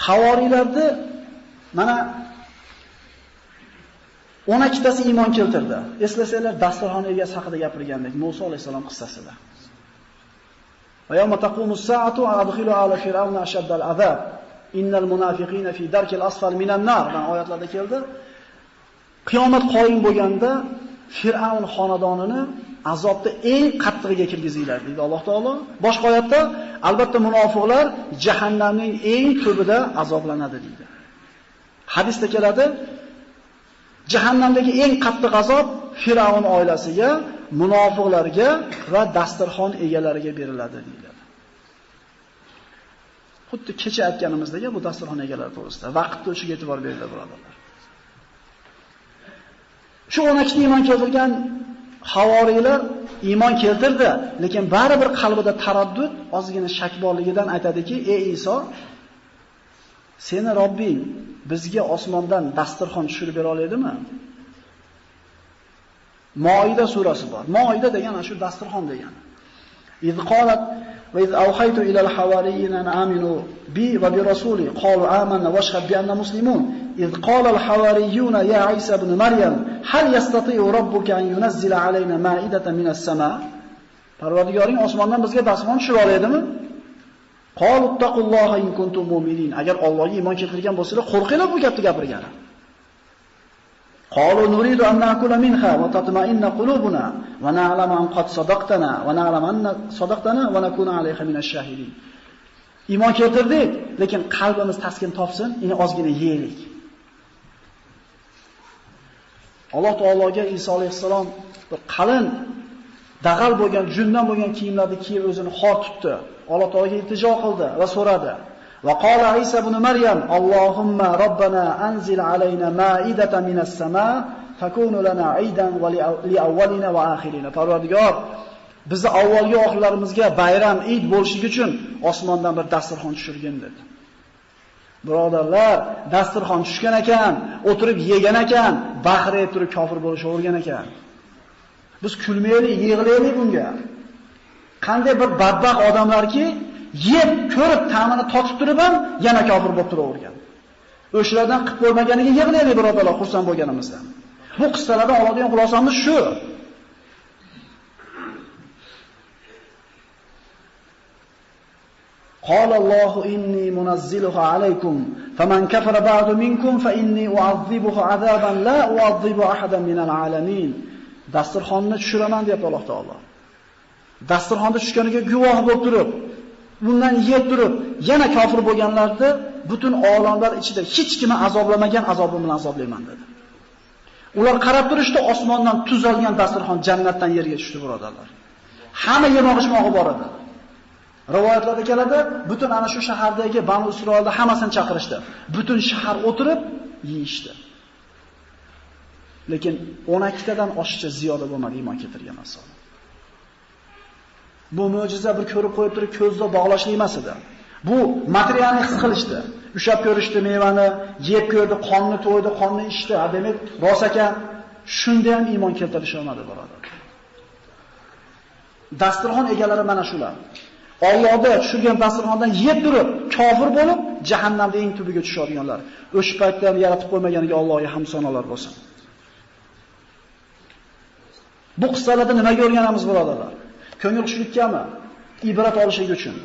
Havoriylarni mana 12 tasi iymon keltirdi. Eslasanglar, dasturxon egasi haqida gapirgandik Musa alayhisalom qissasida. Va yawma taqumus sa'atu adkhilu ala fir'auna ashaddal azab. Innal munafiqina fi darkil asfal minan nar. Mana oyatlarda keldi. Qiyomat qoyim bo'lganda Fir'avn xonadonini azobda eng qattig'iga kirgizinglar deydi Alloh taolo. Boshqa oyatda albatta munofiqlar jahannamning eng tubida azoblanadi deydi. Hadisda keladi, jahannamdagi eng qattiq azob Fir'avn oilasiga, munofiqlarga va dasturxon egalariga beriladi deyiladi. Xuddi kecha aytganimizdek bu dasturxon egalari to'g'risida vaqtni o'shiga e'tibor beriladi birodarlar. Shu 12 ta iymon keltirgan havoriylar iymon keltirdi, lekin baribir qalbida taraddud, ozgina shak borligidan aytadiki, "Ey Iso, seni Robbing bizga osmondan dasturxon tushirib bera oladimi?" Moida surasi bor. Moida degani shu dasturxon degani. إذ قالت وإذ أوحيت إلى الحواريين أن آمنوا بي وبرسولي قالوا آمنا واشهد بأننا مسلمون إذ قال الحواريون يا عيسى ابن مريم هل يستطيع ربك أن ينزل علينا مائدة من السماء؟ Parvardigoring osmondan bizga dasturxon tushira oladimi? قالوا اتقوا الله إن كنتم مؤمنين. Agar Allohga iymon keltirgan bo'lsanglar, qo'rqinglar bu gapni gapirgani. قالوا نريد أن نأكل منها وتطمئن قلوبنا ونعلم أن قد صدقتنا ونعلم أن صدقتنا ونكون عليها من الشاهدين. Iymon keltirdik, lekin qalbimiz taskin topsin, ini ozgina yeylik. Alloh taologa Iso alayhissalom bir qalin dag'al bo'lgan, jundan bo'lgan kiyimlarni kiyib o'zini xor tutdi. Alloh taologa iltijo qildi va so'radi. وقال عيسى ابن مريم اللهم ربنا أنزل علينا مائدة من السماء تكون لنا عيدا ولأولنا وآخرنا. Parvardigor, bizni avvalgi oxirlarimizga bayram, Eid bo'lishi uchun osmondan bir dasturxon tushirgin dedi. Birodarlar, dasturxon tushgan ekan, o'tirib yegan ekan, baqirib turib kofir bo'lishavergan ekan. Biz kulmaylik, yig'laylik bunga. Qanday bir badbaxt odamlarki, yeb, ko'rib, ta'mini totib turib ham yana kofir bo'lib turavergan. O'shalardan qilib bo'lmaganiga yig'laylik birodarlar, xursand bo'lganimizdan. Bu qissalardan oladigan xulosamiz shu. قال الله إني منزلها عليكم فمن كفر بعد منكم فإني أعذبه عذابا لا أعذب أحدا من العالمين. Dasturxonni tushiraman deyapti Alloh taolo. Dasturxonda tushganiga guvoh bo'lib turib, bundan yeb turib, yana kofir bo'lganlarni butun olamlar ichida hech kimni azoblamagan azobim bilan azoblayman dedi. Ular qarab turishdi, osmondan tuzalgan dasturxon jannatdan yerga tushdi birodarlar. Hamma yemoq-ichmog'i bor edi. Rivoyatlarda keladi, butun ana shu shahardagi Banu Isroilda hammasini chaqirishdi. Butun shahar o'tirib yeyishdi. Lekin 12 tadan oshiqcha ziyoda bo'lmadi iymon keltirgan inson. Bu mo'jiza bir ko'rib qo'yib turib ko'zda bog'lashlik emas edi. Bu materialni his qilishdi. Ushlab ko'rishdi mevani, yeb ko'rdi, qonni to'ydi, qonni ichdi. Ha, demak, rost ekan, shunda ham iymon keltirish olmadi birodar. Dasturxon egalari mana shular. Allohda tushirgan dasturxondan yeb turib, kofir bo'lib, jahannamda eng tubiga tushadiganlar. O'sha paytda ham yaratib qo'ymaganiga Allohga hamd sanolar bo'lsin. Bu qissalarda nimaga o'rganamiz birodarlar? Ko'ngil xushlikkami? Ibrat olishlik uchun.